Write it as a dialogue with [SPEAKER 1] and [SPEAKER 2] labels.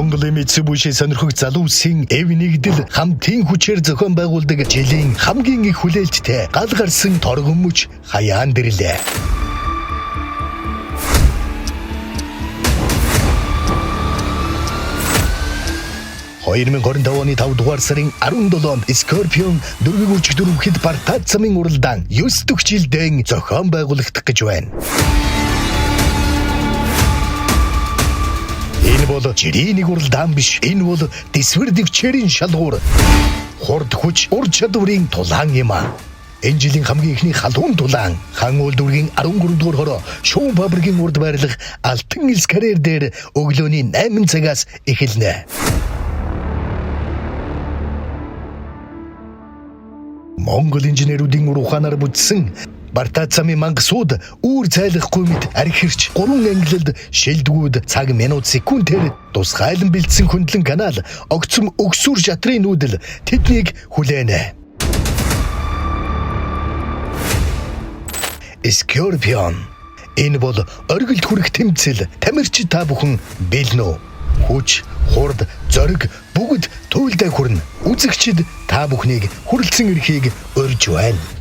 [SPEAKER 1] Монголын Mitsubishi сонирхогч залуусын эв нэгдэл хамтын хүчээр зохион байгуулдаг жилийн хамгийн их хүлээлттэй гал гарсан торгон мөч хаяан дэрлээ. 2025 оны 5 дугаар сарын 17-нд Scorpion 4.4 хэд Бартад замын уралдаан 9 дэх жилдэн зохион байгуулагдах гэж байна. Энэ бол жирийн нэг уралдаан биш. Энэ бол дэсвэр дэвчээрийн шалгуур. Хурд хүч, ур чадварын тулаан юм а. Энэ жилийн хамгийн эхний халуун тулаан хан үйлдвэрийн 13 дугаар хороо шуум фабрикийн урд байрлах Алтан элс карьер дээр өглөөний 8 цагаас эхэлнэ. Монгол инженерүүдийн ур ухаанаар бүтсэн Бартад замын мангасууд үүр зайлахгүй мэт архирч гурван ангилалд шилдгүүд цаг минут секундээр тусгайлан бэлдсэн хөндлөн канал огцом өгсүр шатрын нүүдэл тэднийг хүлээнэ. Scorpion энэ бол оргилд хүрэх тэмцэл тамирчид та бүхэн бэлнэ үү? Хүч, хурд, зориг бүгд туйлдаа хүрнэ. Үзэгчид та бүхнийг хүрэлцэн ирэхийг урьж байна.